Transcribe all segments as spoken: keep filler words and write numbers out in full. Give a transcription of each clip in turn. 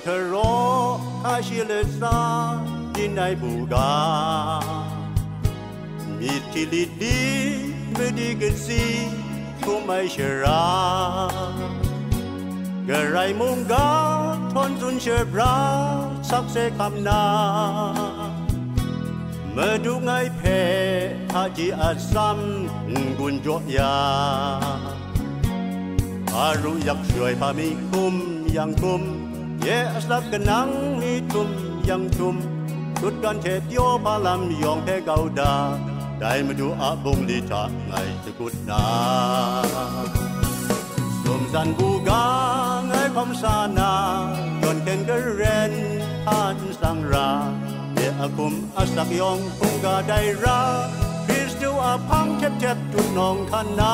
Hkaraw hka shi latsa din ai buga, myit hti lit di madi katsi hkum ai shara, Karai mungga htawn tsun shabra sakse hkam na, Madu ngai hpe hpaji atsam n-gun jaw ya, aru yak shaloi hpa mi hkum yang hkum, ye asak kanang mi htum yang htum, tutkan hte pyaw hpa lam yawng hpe kau da, dai Madu a bungli hta ngai sagut na. Sumsan buga ngai hkawm sa na, yawn hkyen karen hpa n sang ra, ye a hkum asak yawng hkungga dai ra, Hkristu a hpang hkyep hkyep tut nawng hkan na.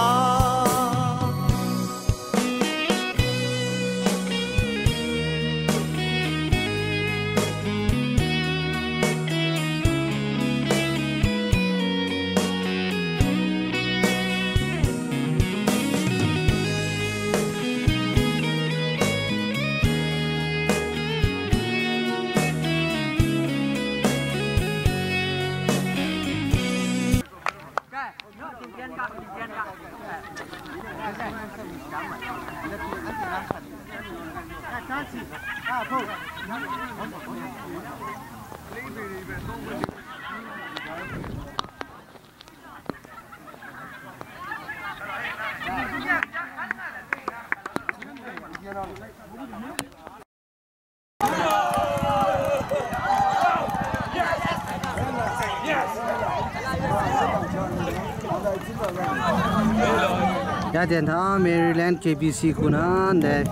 Ya ten hta Maryland K B C hku na ndai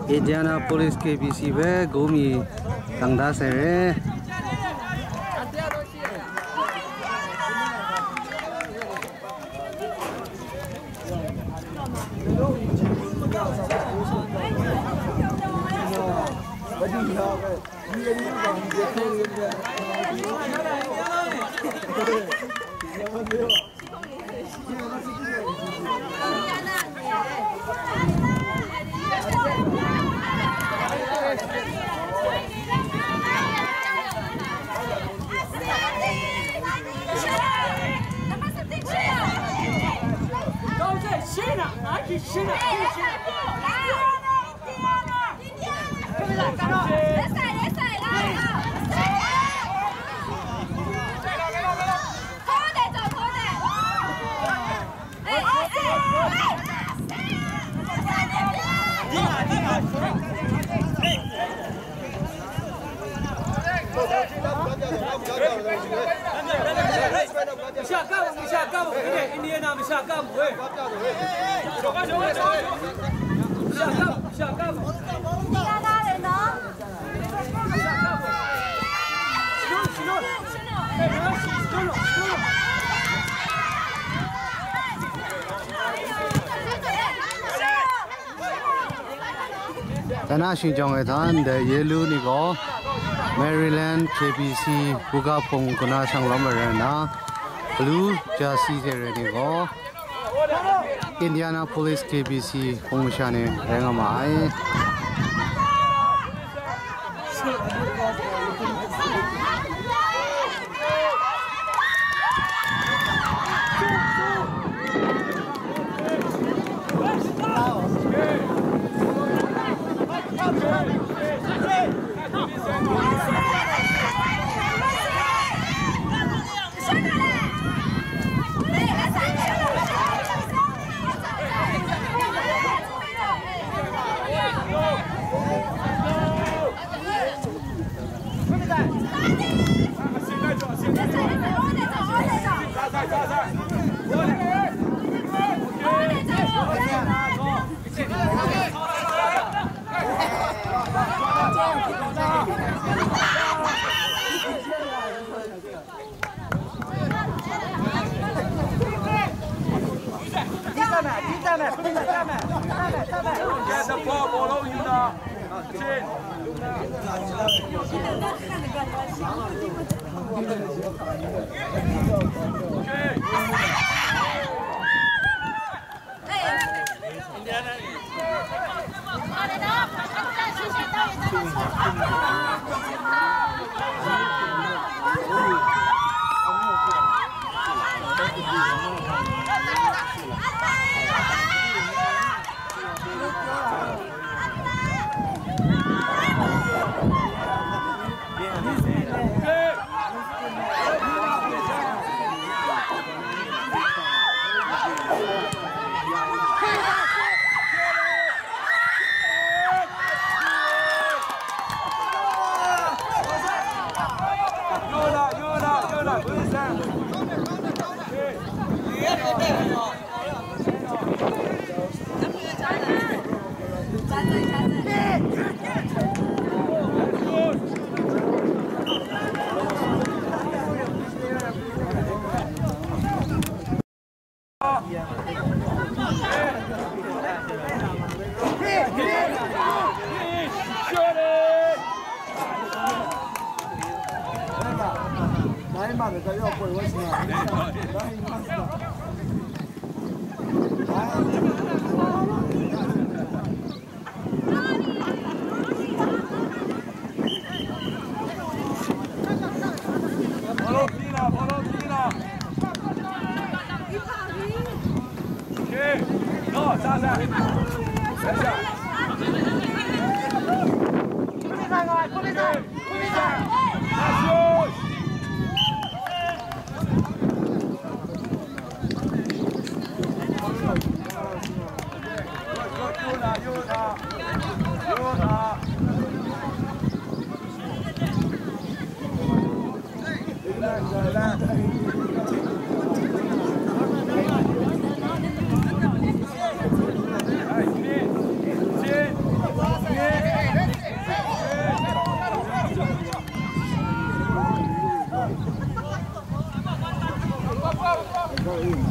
Indianapolis K B C hpe gumi tang da sai re. Masha kap u, masha kap u, Indiana masha kap u, eh. Masha kap u, masha kap u. Tana shing jawng e hta ndai ye lu ni gaw Maryland K B C buga hpung kuna shang lawm ai rai nna, blue jersey hte re ni gaw Indianapolis K B C hpung masha ni rai nga ma ai.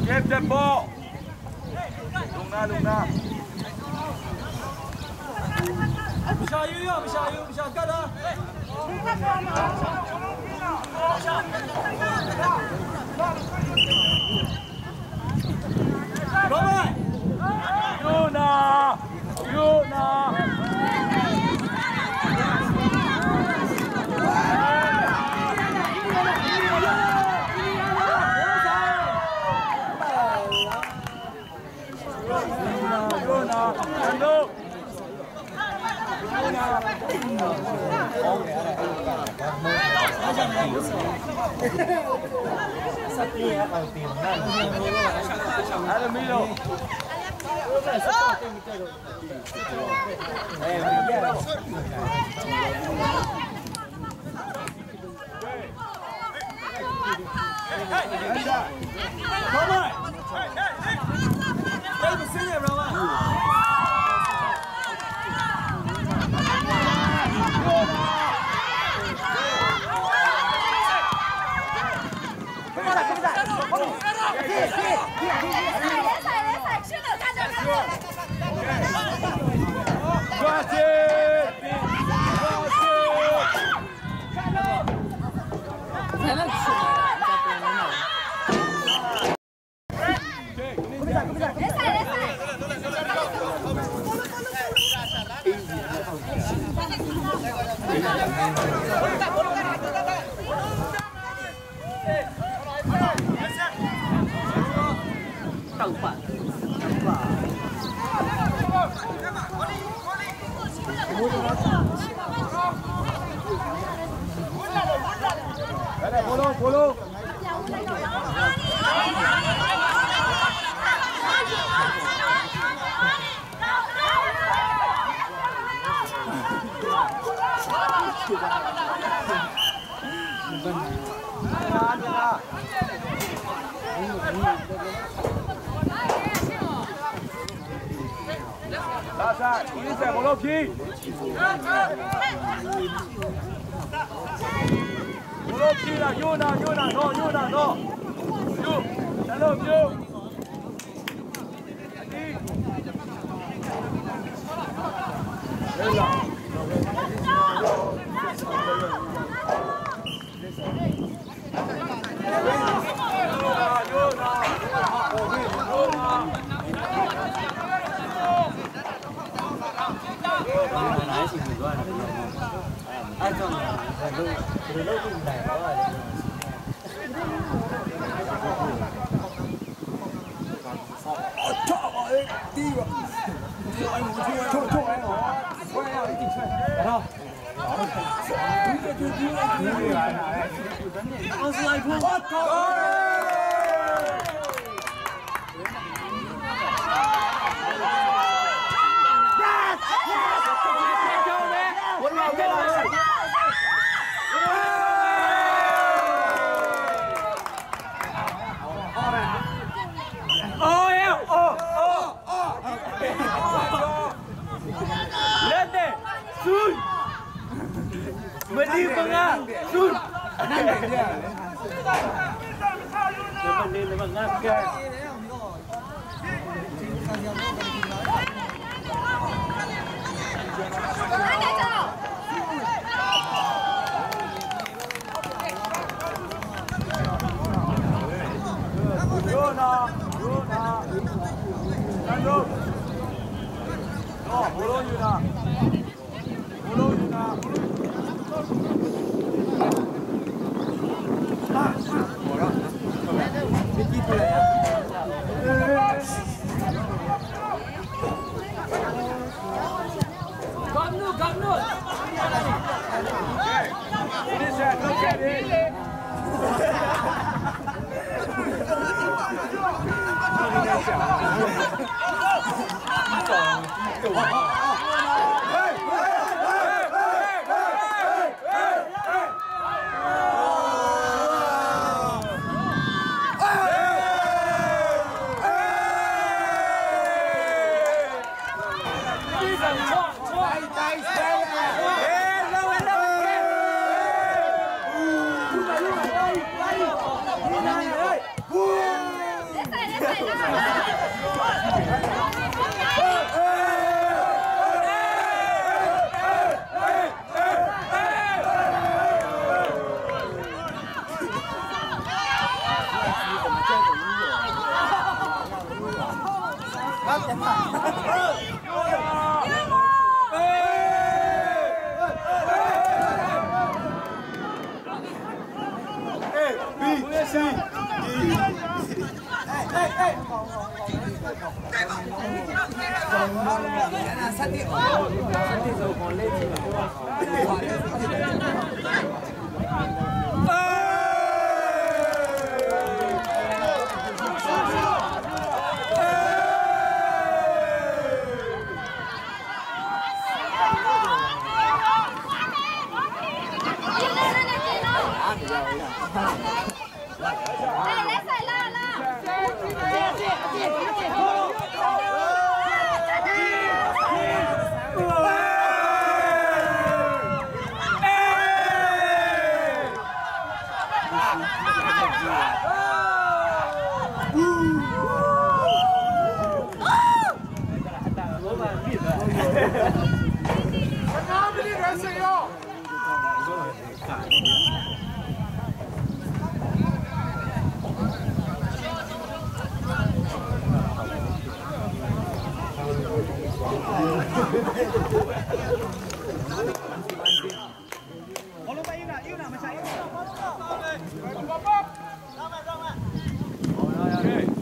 Get the ball. Lung na, lung na. Masha yu yu, masha yu, masha kat a. Go on. Yu na, yu na. Follow, follow. Sa sa, ini saya bolo ki. Bolo ki la, yu na, yu na, no, yu na, no. Yu, shalom, yu. Lete, sun! Mali manga, sun! Mali manga,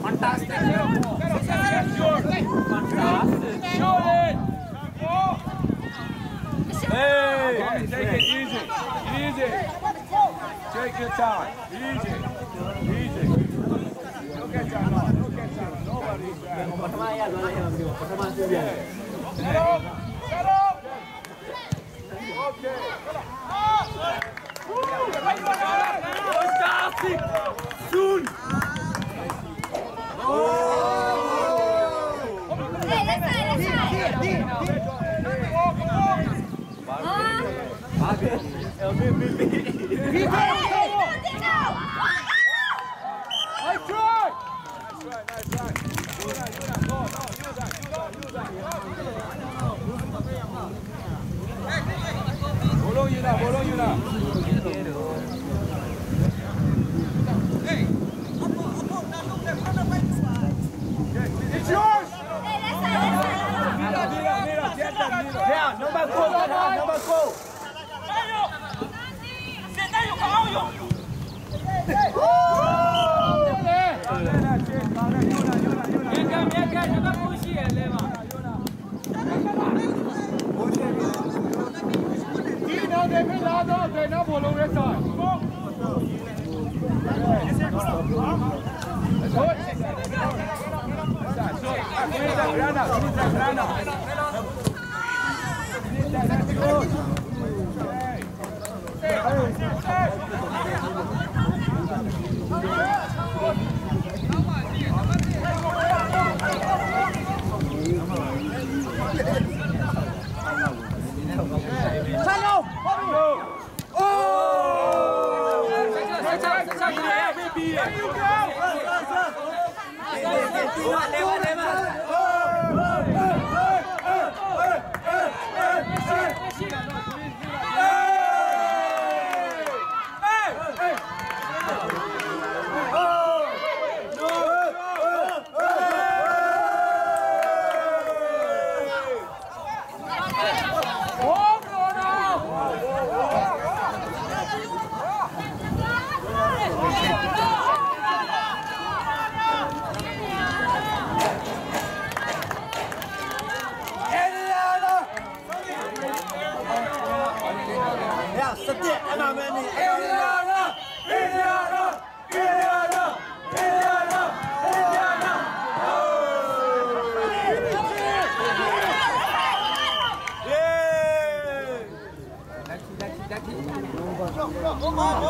Fantastic. Fantastic. Hey, take it easy. Easy. Take your time. Easy. Easy. Look at that. Look at that. Nobody. It's yours! Yeah, number four, number four.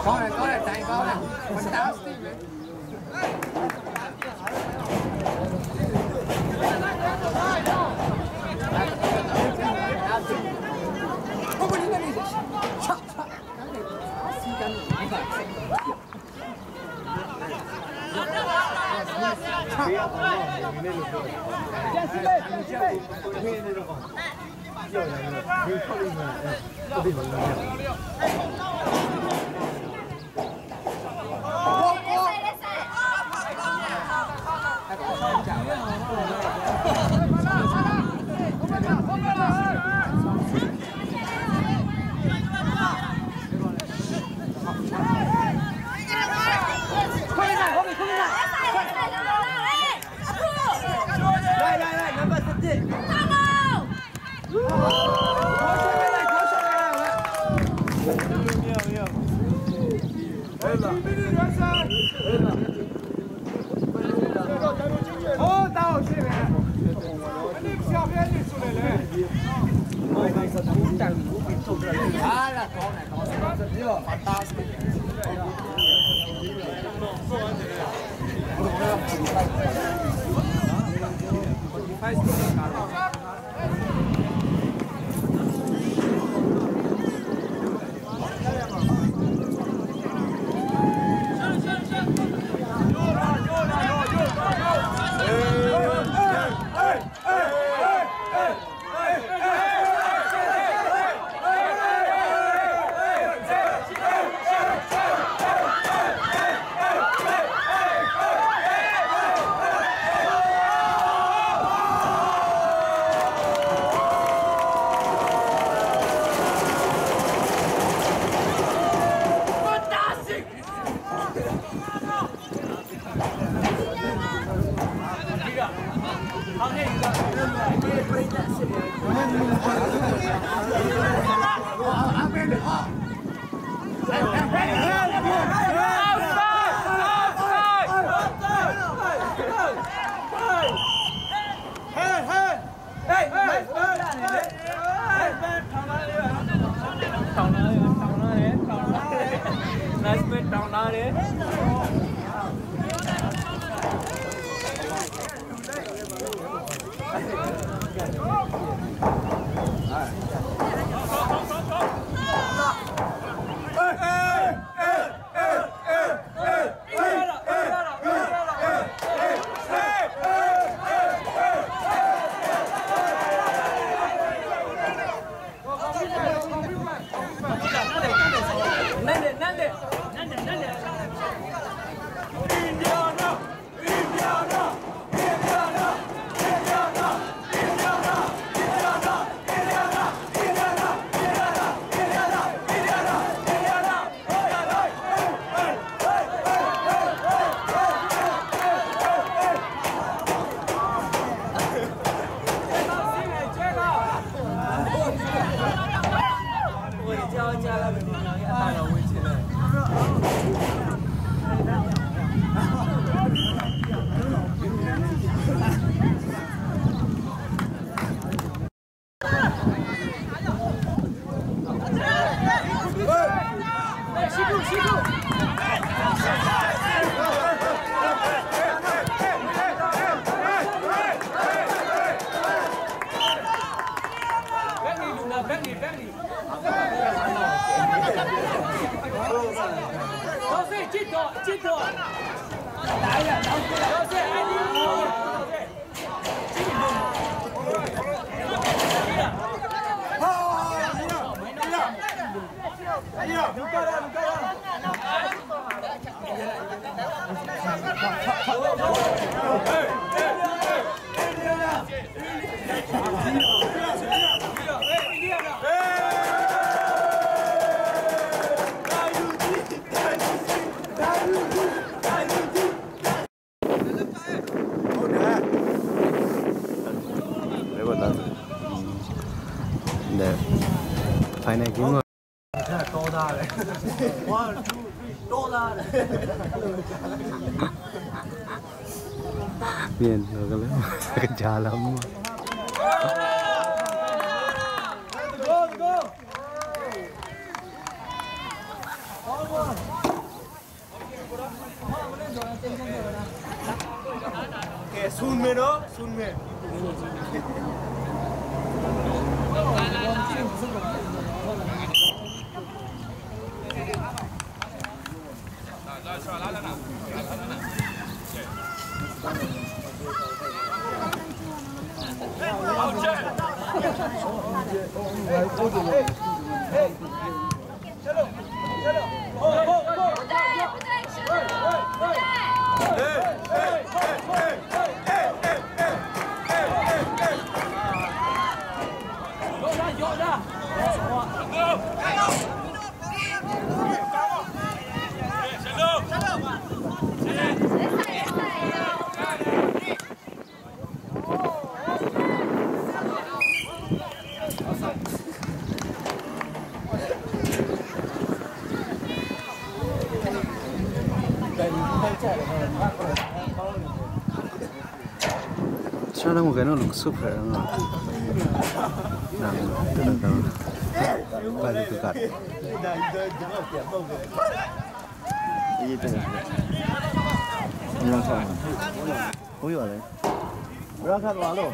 ကောင်းတယ် ကောင်းတယ် တိုင်ကောင်းတယ် fantastic ပဲ ထောင်ထားတယ် ထောင်ထားတယ် ထောင်ထားတယ် nice play ထောင်ထားတယ် နန်းတယ် နန်းတယ် နန်းတယ် နန်းတယ် Final game တော့တာလေ။ One, two, three, တော့တာလေ။ ပြင်လို့ကလည်း ကြားလာမှာ။ Go, go. ကဲ ဆူမဲနော် ဆူမဲ။ Sana mo kano luk super nga. Na, na, na. Balik ke kat. Iya, betul. Yang sama. Oh, iya, lah. Berangkat, Mak, lo.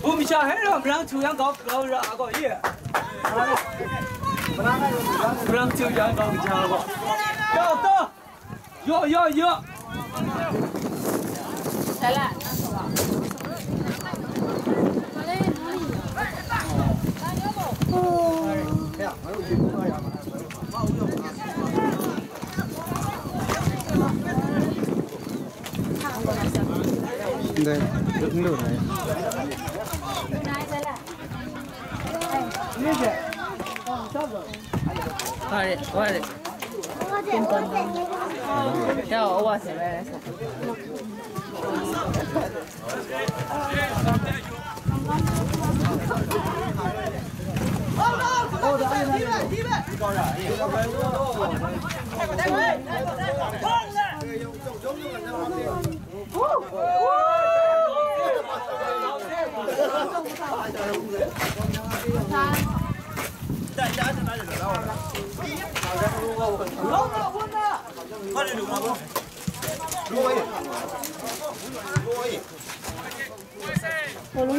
Bum sha hai rawng, marang htu yang gau, gau ra, a gau ye. Marang htu yang gau, ja gau. Yo, to. Yo, yo, yo. Dai, duk ndu na ya. Wari, wari. Pinpon. Ya, awa se, wari se.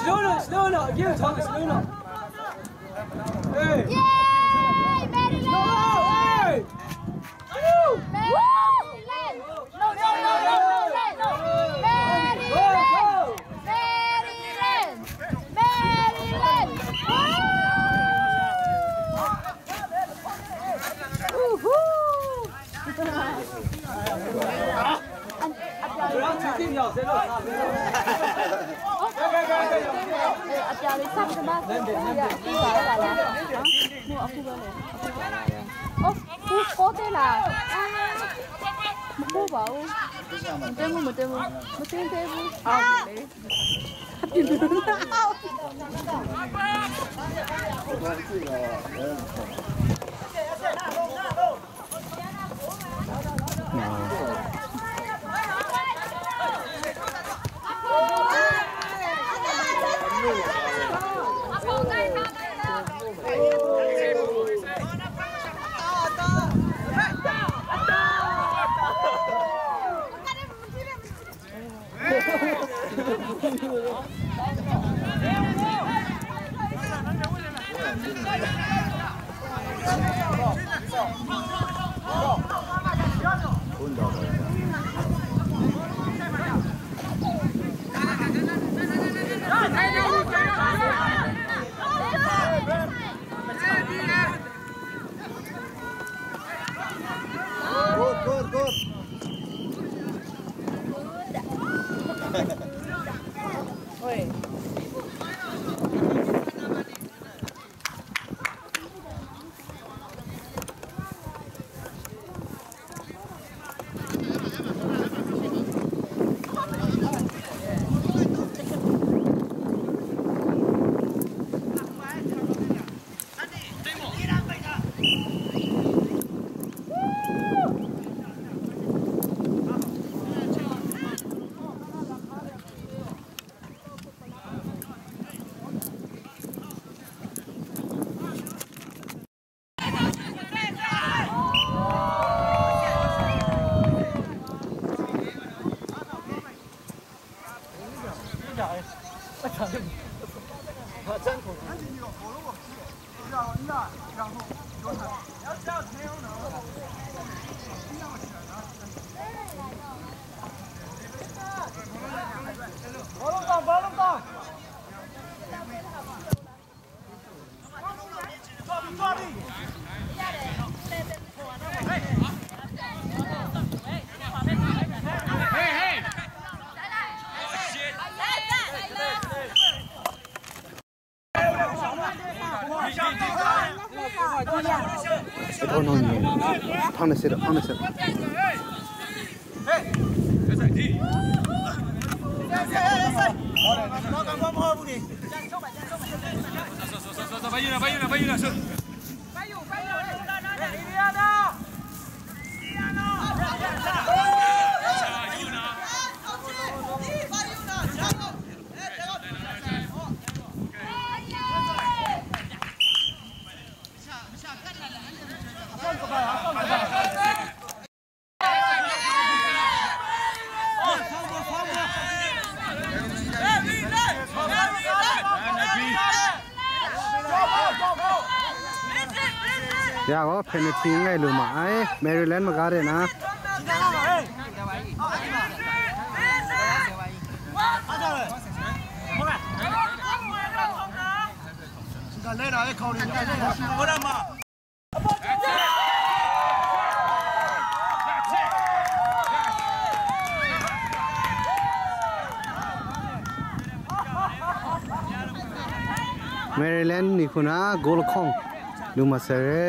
Slow no, slow no, again, Thomas, slow no. Hey. Yay! Maryland! Hey! Maryland! No, no, no, no, no, no, no. Maryland! Maryland! Maryland! Woohoo! အပြာလေး စပ်ကမ ကိုရ ပြီးပါလား။ ဟို အခုပဲလေ။ အိုး ဟို ကိုတဲလား။ မကိုပါဘူး။ မတဲဘူး မတဲဘူး။ မတဲသေးဘူး။ အောက်လေ။ Good, good, good. Sit on on. Hang na sit, hang na sit. Ya gaw, penalty n gai lu ma ai, Maryland maga de na. Maryland ni hku na goal lahkawng lu ma sai re.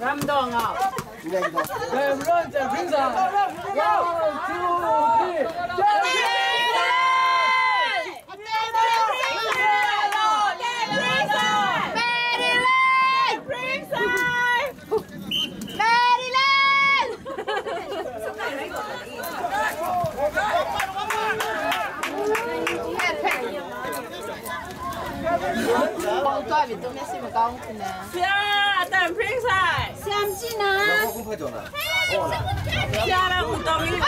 Ramdawng a. Ramdawng a. One, two, three. Siya, atan pring sai. Siya mchyi na. Siya la kutong ni.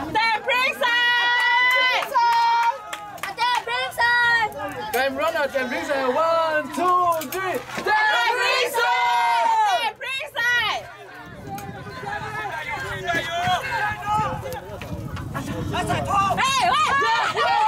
Atan pring sai! Atan pring sai! Time run out, atan pring sai. One, two, three. Atan pring sai! Atan pring sai! Hey, hey!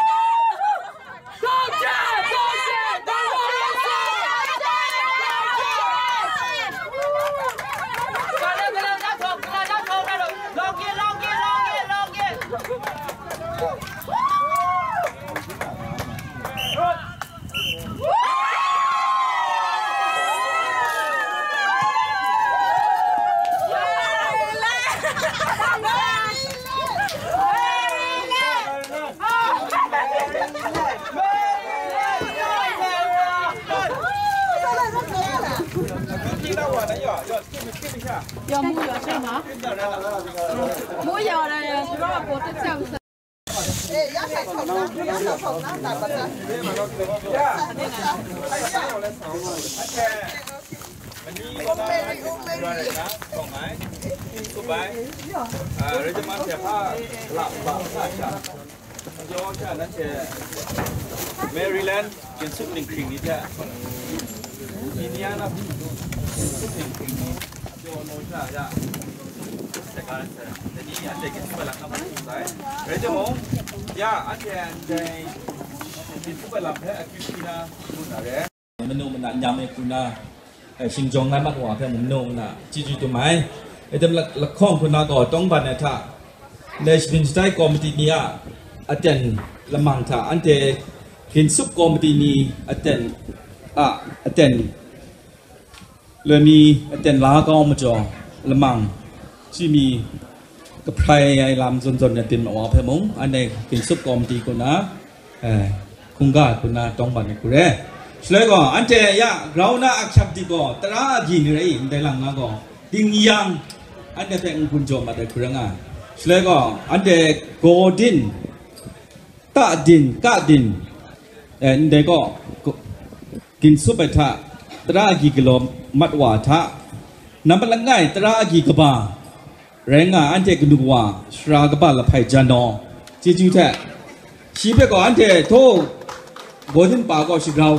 Maryland, Ginsup Ninghpring ni hte, Indiana, Ginsup Ninghpring ni, Georgia, ya, Ginsup Ninghpring ni, rai timung, ya, anhte ndai Ginsup ai lam hpe akyu hpyi na, ngu na re. Manu mana nyam e hku na, eh, shingjawng ngai mat wa hpe mung manu mana chyeju dum ai. E tem la-, lahkawng hku na gaw tawngban ai hta, National Committee ni a aten lamang hta, anhte Ginsup Committee ni aten a aten loi mi aten la kau majaw, lamang shi mi kahprai ai lam zawn zawn na byin ma wa hpe mung, anhte Ginsup Committee hku na, eh, hkungga hku na tawngban ai hku re. Shaloi gaw, anhte ya grau na a hkyap di gaw, tara agyi ni rai i, ndai lang na gaw, ding yang, anhte hpe n-gun jaw mat ai hku rai nga ai. Shaloi gaw, anhte gaw din, ta din, ka din, eh, ndai gaw, gaw, Ginsup ai hta, tara agyi galaw mat wa hta, nambat langai tara agyi kaba rai nga ai anhte kanu wa, sara kaba lahpai jan naw, chyeju hte, shi hpe gaw anhte htaw, gaw din pa gaw shagrau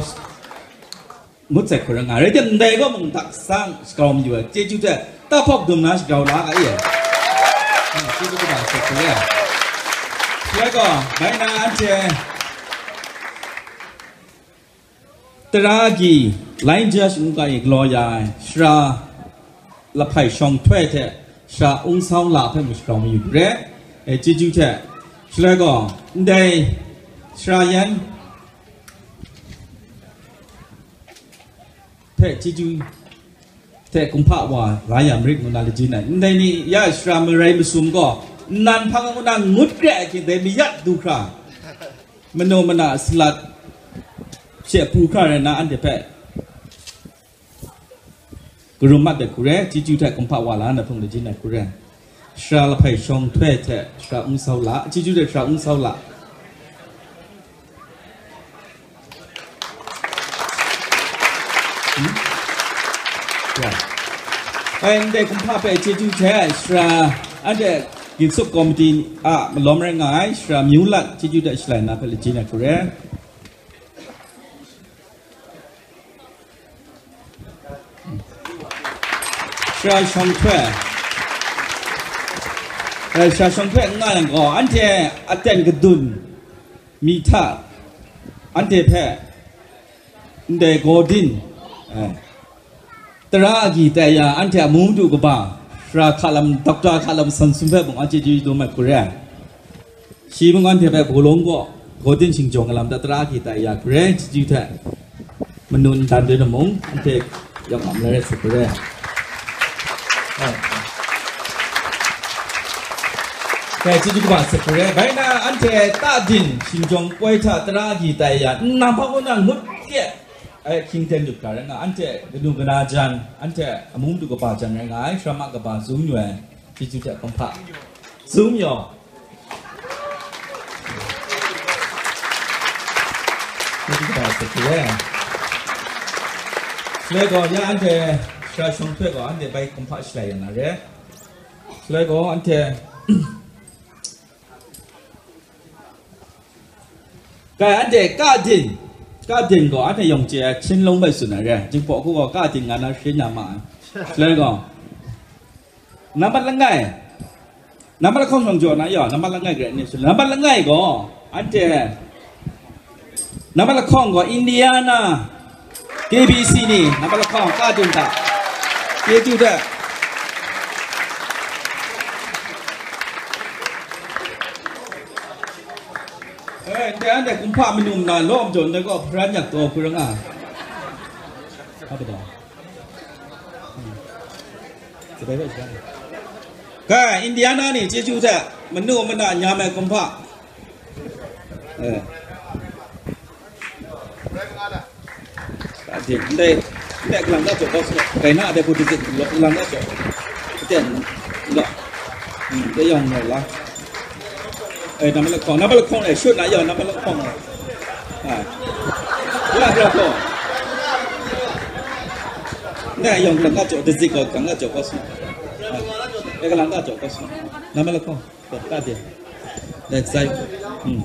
ngut sai hku rai nga ai. Rai tim, ndai gaw mung hta sang shagrau mayu ai, chyeju hte tahpawk dum na shagrau la ga i ai. Hmm, chyeju kaba hte hku rai. Shaloi gaw, bai na anhte tara agyi, Line Judge ngu ga i galaw ya ai, sara lahpai shawng htoi hte sara ungsau la hpe mung shagrau mayu re, e, chyeju hte. Shaloi gaw, ndai sara yan hpe chyeju hte kumhpa wa la ya marit ngu na lajin ai. Ndai ni ya sara marai masum gaw, nnan hpang ngu na ngut kre ai hkying dai mayat du hkra, manu mana salat she pru hkra rai na anhte hpe karum mat ai hku re, chyeju hte kumhpa wa la na hpung lajin ai hku re. Sara lahpai shawng htoi hte sara ungsau la, chyeju hte sara ungsau la. Hmm? Ya. Ai, ndai kumhpa hpe chyeju hte sara, anhte Ginsup Committee a malawm rai nga ai, sara Myu Lat chyeju hte shalai na hpe lajin ai hku re. Sara shawng htoi. Eh, sara shawng htoi n nga yang gaw, anhte aten kadun mi hta, anhte hpe ndai gaw din, eh, tara agyi tai ya, anhte a mung du kaba, sara hka lam, Doctor hka lam san sum hpe mung anhte chyeju dum ai hku re ai. Shi mung anhte hpe Bawlung gaw, gaw din shingjawng ai lam hta tara agyi tai ya, hku re ai chyeju hte, manu ndan dun ai mung, anhte yawng a malai rai sat hku re ai. Dai chyeju kaba sat hku re ai. Bai na, anhte ta din shingjawng poi hta tara agyi tai ya, nnan hpang kaw na ngut kye ai hkying ten dut ga rai nga, anhte kanu kana jan, anhte amung du kaba jan rai nga ai, sara ma kaba Zung Yawng, chyeju hte kumhpa Zung Yawng. Chyeju kaba sat hku re ai. Shaloi gaw, ya anhte sara shawng htoi gaw, anhte bai kumhpa shalai ya na re. Shaloi gaw, anhte, kai, anhte ka din, ka din gaw, anhte yawng chye ai, Chin Lung bai tsun ai re. Jingpawk hku gaw, ka din nga na sharin ya ma ai. Shaloi gaw, nambat langai, nambat lahkawng shawng jaw na yaw, nambat langai grai ni shaloi, nambat langai gaw, anhte, nambat lahkawng gaw, Indiana, K B C ni, nambat lahkawng, ka din hta. Chyeju hte. Eh, ndai anhte kumhpa manu nna law majaw, ndai gaw hparan yak taw hku rai nga ai. Hpa padaw. Hmm. Sabai bai sabai. Ga, Indiana ni chyeju hte, manu mana nyam ai kumhpa. Eh. Ka din, ndai, ndai kalang da jaw, boss, kai na de bu di, kalang da jaw. Aten, lo. Hmm, de yawng ngai la. Eh, နံပါတ်ခေါင်း, နံပါတ်ခေါင်းနဲ့ ရှုပ်နေရော, နံပါတ်ခေါင်းနဲ့. ဟာ. ရရခေါင်း. နဲ့ ရောင်ကလကကြော်, တစ်စိတ်က ကံကကြော်ကဆူ. ဟာ. အဲ ကလကကြော်ကဆူ. နံပါတ်ခေါင်း. တတ်တယ်. လက်စိုက်. อืม.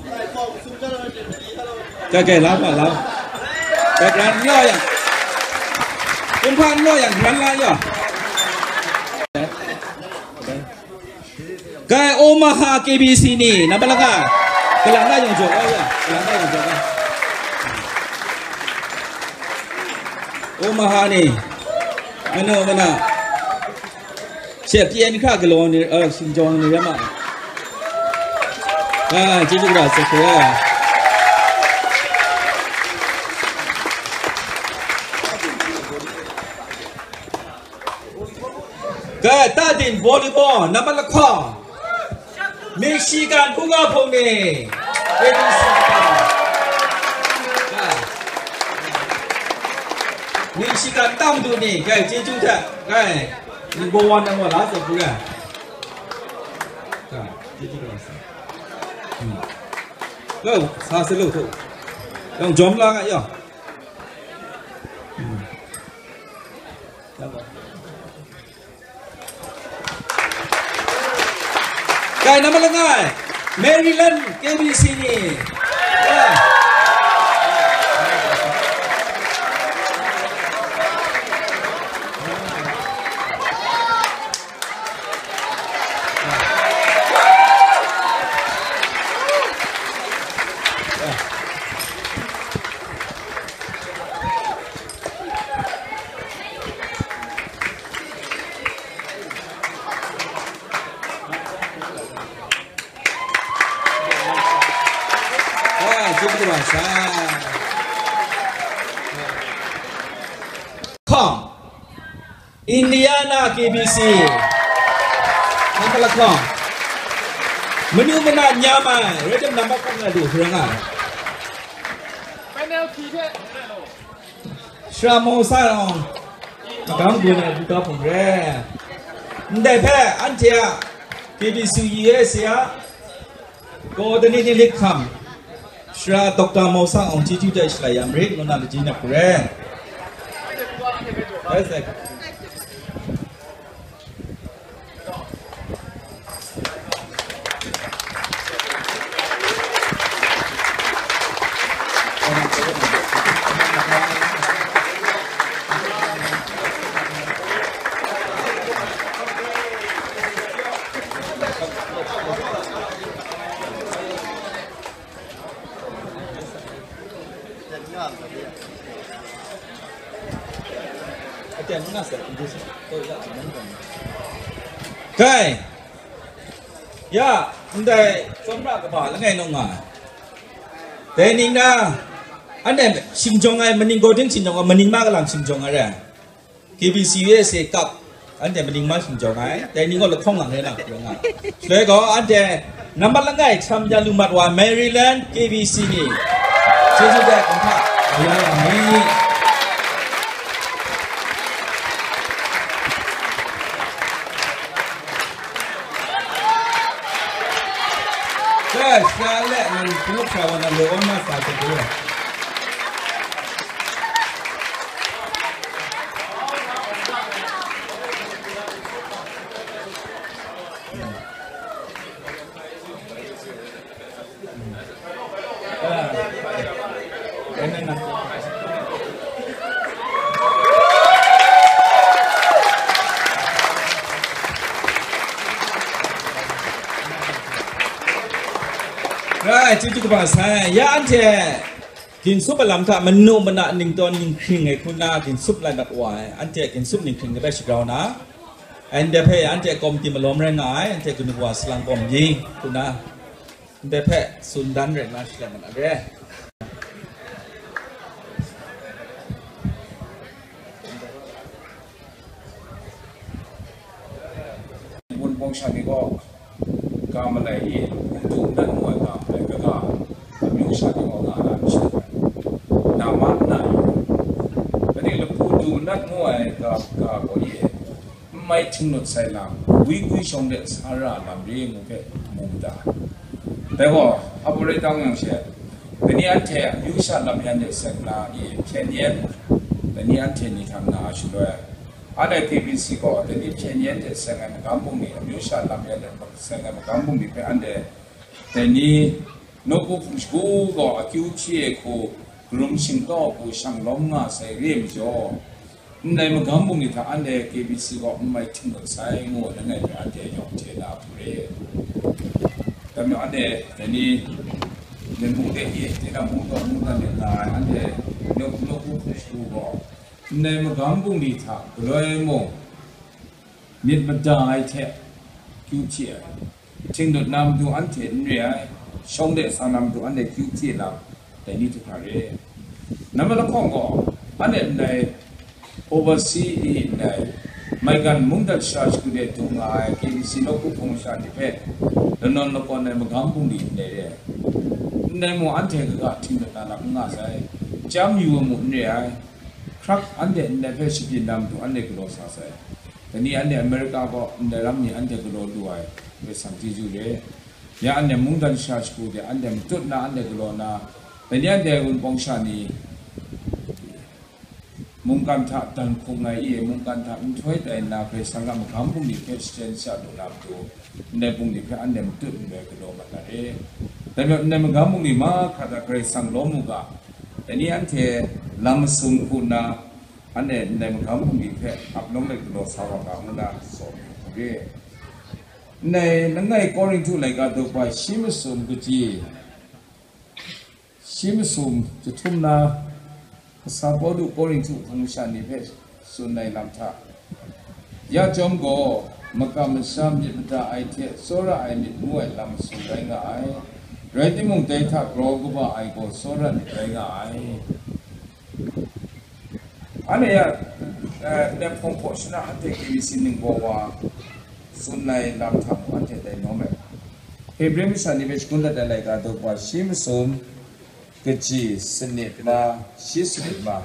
ကဲ ကဲ, လာပါ, လာ. ကဲ, ကဲ, ညော့ရ. ဘုံဖားညော့ရ, မန်လာရ. ကဲ, Omaha KBC นี่, နံပါတ်က ကလန်ကယုံကျော်ပါဗျာ, ကလန်ကယုံကျော်ပါ. Omaha นี่, မနောမနာ. ရှေ့ ပီအန်ခရကလောနေ, အဲ, ရှင်ကျော်နေရမှာ. အာ, ကျေးဇူးတင်ပါ, ဆက်ခွေ. ကဲ, တဒင် volleyball နံပါတ်တစ်ခွန်, Michigan ဖူးကားဖုံနေ, Michigan တမ်တူနေ, ကဲ, ကျေးဇူးတင်, ကဲ, number one number လားဆိုကြည့်ရအောင်. ကဲ, ကျေးဇူးတင်ပါ. อืม. ကဲ, စားစလို့ထို့. ရောင်ကျော်မလာကရော. อืม. ကဲ, နံပါတ်ငါး, Maryland KBC นี่. ကဲ. အာ, ကျေးဇူးတင်ပါ, ဆရာ. ခေါင်း, Indiana KBC. နံပါတ်ခေါင်း, မနုမနညါမန်, ရဲတနံပါတ်ခုနစ်တို့ ရငါ. Penalty တဲ့. ဆရာမောင်ဆန်းအောင်, မကောင်းကျိုးနဲ့ ဘူတာပုံရဲ. န်တဲ့ဖက်, အန်တီယာ, KBC USA က coordinating လက်ခံ, ဆရာဒေါက်တာမောင်ဆန်းအောင် ကျေးဇူးတင်ရှိလိုက်ရမရစ် ငွေနာတကြီးနဲ့ ကိုရဲ. ဟုတ်ကဲ့. Kai, ya, ndai, chawmra kaba langai nau nga ai. Dai ning na, anhte shingjawng ai, maning gaw ting shingjawng ai, maning ma kalang shingjawng ai re. KBC USA Cup, anhte maning ma shingjawng ai, dai ning gaw lahkawng lang re na, yawng nga. Shaloi gaw, anhte nambat langai hkam ya lu mat wa Maryland KBC ni, chyeju dai kung hta, ya yang ni. Dai, sha le, nang hpung hkra wa na, lo wa na sa hte hpung. Rai, chyeju kaba sai, ya anhte, Ginsup a lam hta manu mana ningtawn ninghkring ai hku nna ginsup lai mat wa ai, anhte ginsup ninghkring ni hpe shagrau na, anhte hpe anhte kawmti malawm rai nga ai, anhte kanu wa salang kawm yi hku nna, anhte hpe tsun dan rai nna shalai mat na re. Wunpawng sha ni gaw, ga malai e, lungput du nat mu ai ga malai kaga, amyu sha ni gaw nga na myit sha ai. Nama nna, dai ni lungput du nat mu ai ga, ga gaw e, n mai htinglut sai lam, gwi gwi shawng de sa ra lam re ngu hpe mu ga ta. Dai gaw, hpa baw rai tang yang she, dai ni anhte amyu sha lam yan de seng na i hpyen yen, dai ni anhte ni hta nga ai shaloi, anhte K B C gaw, dai ni hpyen yen de seng ai magam bungli, amyu sha lam yan de seng ai magam bungli hpe anhte, dai ni nawku hpung shagu gaw akyu hpyi ai hku, karum shingtau hku shang lawm nga sai re ai majaw, ndai magam bungli hta anhte K B C gaw n mai htinglut sai ngu ai langai hpe anhte yawng hte na hpu re. Dai majaw anhte dai ni, Ningpung de i, tinang mungdaw mungdan myit nga ai anhte nawku hpung shagu gaw, ndai magam bungli hta galoi mung, myit mada ai hte kyu hpyi ai, htinglut na matu anhte n re ai, shawng de sa na matu anhte kyu hpyi lam, dai ni hte hkra re. Nambat lahkawng gaw, anhte ndai overseas i ndai maigan mungdan shara shagu de dung nga ai K B C nawku hpung masha ni hpe lanawn lakawn ai magam bungli ndai re ai. Ndai mung anhte kaga htinglut na lam n nga sai, chyam yu ai mung n re ai, hkrak anhte ndai hpe shabyin na matu anhte galaw sa sai. Dai ni anhte America kaw ndai ram ni anhte galaw lu ai, Karai Kasang chyeju re. Ya anhte mungdan shara shagu de anhte matut na anhte galaw na, dai ni anhte wunpawng sha ni mungkan hta dan hkung ai i, mungkan hta nhtoi tai nna, Karai Kasang a magam bungli hpe shachyen sha lu na matu, ndai bungli hpe anhte matut nhtoi galaw mat na re. Dai majaw, ndai magam bungli mahkra hta Karai Kasang lawm u ga, dai ni anhte lam masum hku nna, anhte ndai magam bungli hpe ap lawm let galaw sa wa ga, ngu na tsaw hku re. Ndai langai Korinhtu laika daw shi masum kaji, shi masum jahtum na, kasa Pawlu Korinhtu hpung masha ni hpe tsun ai lam hta, ya chyawm gaw, makam masham myit mada ai hte tsawra ai myit ngu ai lam masum rai nga ai. Rai timung, dai hta grau kaba ai gaw tsawra myit rai nga ai. Anhte ya, eh, ndai hpawng hpaw shana anhte K B C ningbaw wa tsun ai lam hta mung anhte dai nawm ai. Hebre masha ni hpe shagun dat ai laika daw shi masum kaji sanit na shi sanit ma.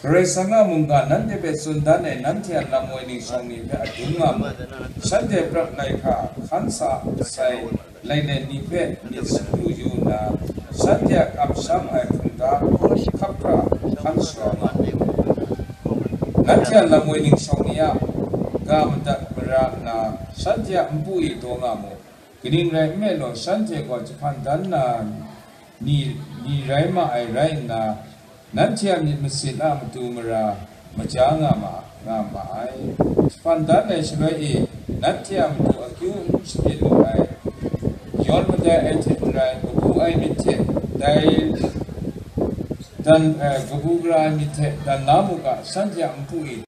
Karai Kasang a mungga nanhte hpe tsun dan ai nanhte a lam woi ning shawng ni hpe adun nga mu. Shanhte prat lai hkra hkan sa sai lailai ni hpe myit sapu yu nna, shanhte a kamsham ai hkungga hkap hkra hkan sharawng nga mu. Nanhte a lam woi ning shawng ni a ga madat mara nna, shanhte a npu e daw nga mu. Kaning rai nme law, shanhte gaw jahpan dan na ni, ni rai ma ai rai nna, nanhte a myit masin a matu mara maja nga ma, nga ma ai. Jahpan dan ai shaloi e, nanhte a matu akyu n shabyin lu ai, yawn madai ai hte n rai, kabu ai myit hte dai dan, eh, kabu gara ai myit hte dan la mu ga, shanhte a npu e